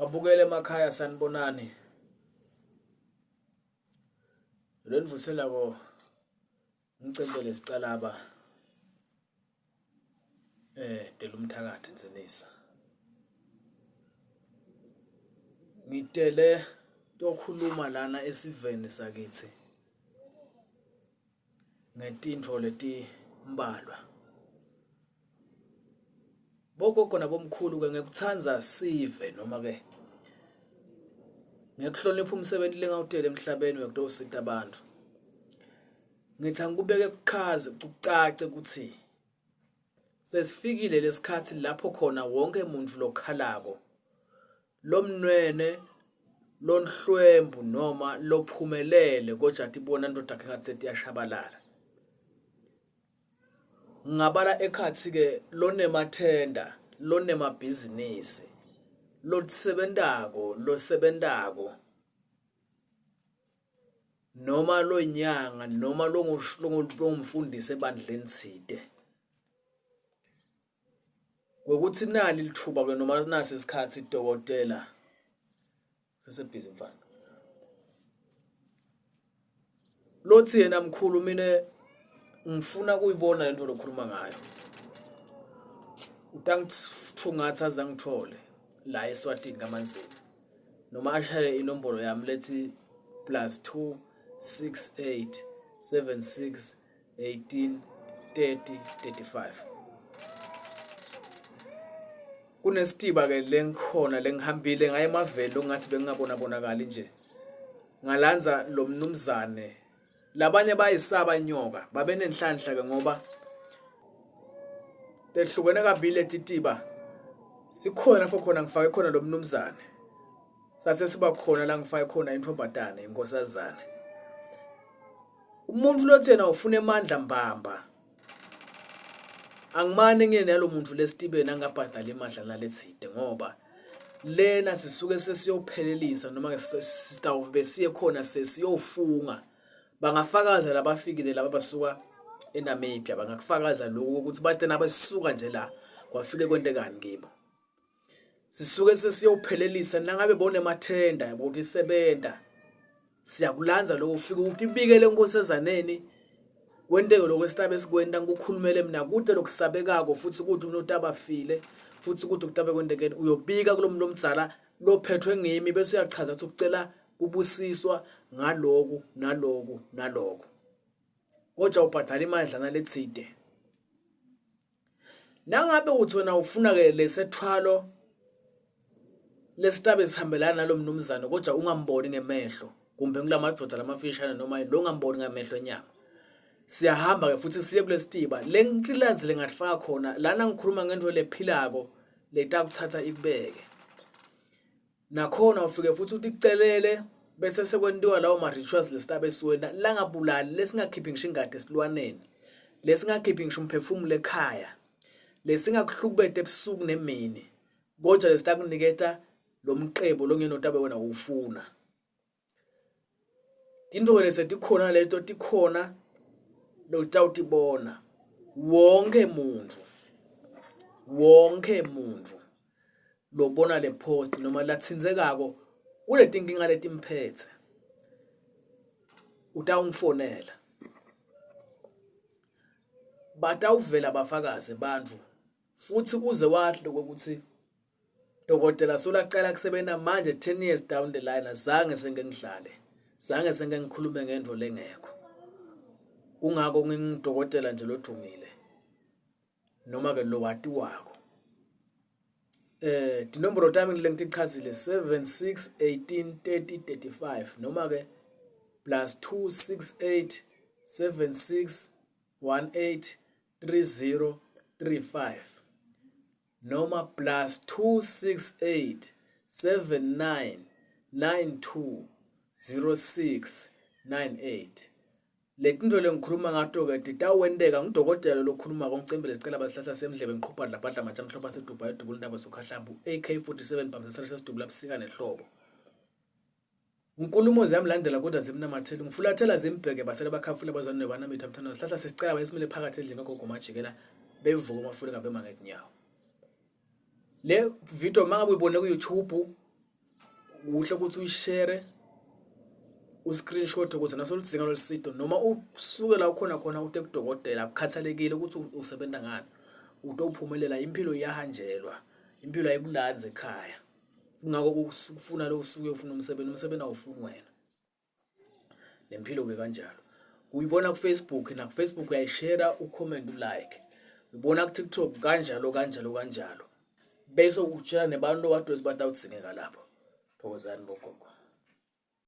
Babukele emakhaya sanibonani. Lenivuselako ngicentele sicalaba eh delumthakathi Ndzinisa. Ngitele tokhuluma lana esiveni sakithi ngetintfo letimbalwa. Bogogo nabomkhulu-ke ngekutsandza sive noma-ke ngekuhlonipha umsebenti lengawutele emhlabeni wekutosita bantfu, ngithi angikubeke kuchaze kucace kutsi sesifikile lesikhatsi lapho khona wonkhe muntfu lokhalako, lomnwene, lonhlwempu noma lophumelele kodvwa atibona tintfo takhe ngatsi setiyashabalala. Ngingabala ekhatsi-ke lonemathenda, lonemabhizinisi, lotisebentako, losebentako noma loyinyanga noma longumfundisi ebandleni tsite. Kwekutsi nali litfuba-ke noma nasi sikhatsi dokotela Sesebhizi mfana. Lothi yena mkhulu mina ngifuna kuyibona lento lokhuluma ngayo. Utangithungatha aze angithole la eSwatini kaManzini. Noma ashaye inombolo yami lethi +2 68 76 18 30 35. Kunesitiba ke lengikhona lengihambile ngaye emaveni lokungathi bengingabonabonakali nje. Ngalandza lo mnumzane labanye bayisaba inyoka babenenhlanhla ke ngoba tehlukene kabili letitiba sikhona lapho khona ngifake khona lo mnumzane sase siba khona la ngifake khona intombazane inkosazane umuntu lothi yena ufuna emandla mbamba Angimane ngiye nalo muntu lesitibeni angabhadali imadlana letsite ngoba lena sisuke sesiyophelelisa noma sitawube siye khona sesiyofunga. Bangafakaza labafikile laba abasuka eNamibia bangakufakaza lokhu ukuthi bathe nabesuka nje la kwafike kwentekani kibo. Sisuke sesiyophelelisa nangabe bonemathenda yabo ukuthi isebenta siyakulandza lokho ufike utibikele enkosazaneni kwenteke lokho esitabe sikwenta ngikukhulumele mina kude lokusabekako futhi kude umuntu otabafile futhi kude kutabe kwentekeni uyobika kulo muntu omdzala lophethwe ngimi bese uyachaza ukuthi ucela kubusiswa ngaloku naloku naloku kodwa ubhadala imadlana letsite. Nangabe uthi wena ufuna-ke lesethwalo lesitabe sihambelana nalo mnumzane kodwa ungamboni ngemehlo kumbe ngulamadoda lamafishane noma yini longamboni ngamehlo enyama siyahamba-ke futhi siye kulesitiba le nkilanzi lengatifaka khona lana ngikhuluma ngento lephilako letakuthatha ikubeke Nakhona ufike futhi uticelele bese sekwentiwa lawo ma-rituals lesitabe siwenta langabulali lesingakhiphi ngisho ingadi esilwaneni lesingakhiphi ngisho umphefumulo ekhaya lesingakuhlukubeta ebusuku nemini kodwa lesitakuniketa lo mqebo longeno tabe wena uwufuna. Tintfo-ke lesetikhona leto tikhona lotawutibona wonkhe muntfu, wonkhe muntfu lobona le post noma latsintsekako kuletinkinga letimphetse utawungifonela. Batawuvela bafakaze bantfu futsi uze wati lokwekutsi Dokotela solacala kusebenta manje 10 years down the line azange sengike ngidlale zange sengike ngikhulume ngento lengekho kungako ngingudokotela nje lodumile noma ke lowatiwako eh tinombolo tami lengitichazile 76 18 30 35 noma ke plus 268 76 18 30 35 noma plus 268 79 92 06 98. Letintfo lengikhuluma ngato-ke titawenteka ngudokotela lokhulumako ngicembele sicela basihlahla semdlebe ngiqhubha dlabhadla matsha mhlophe asedubha edubula intaba sokhahlambu AK47 bhamsa sala sidubula busika nehlobo. Nkulumo ziyamlandela kodwa zimnamatheli ngifulathela zimbheke basele bakhafula bazwane nobanamitha mthanda sihlahla sesicela bayesimile phakathi endlini kagogo majikela bevuka umafuleka bema ngetinyawo. Le video mangabe uyibone ku YouTube. Kuhle ukuthi uyishere u-screenshot ukuze nasoludzinga lolusito noma usuke la ukhona khona ute kudokotela akukhathalekile ukuthi usebenza ngani utophumelela impilo iyahanjelwa impilo ayikulanzi ekhaya kungako ufuna lo usuke ufuna umsebenzi umsebenzi awufuni wena nempilo ke kanjalo uyibona ku-Facebook naku-Facebook uyayishera ucomment ulike uyibona ku-TikTok kanjalo kanjalo kanjalo bese utshela nebantu owadwesi batawudzingeka lapho thokozani bogogo.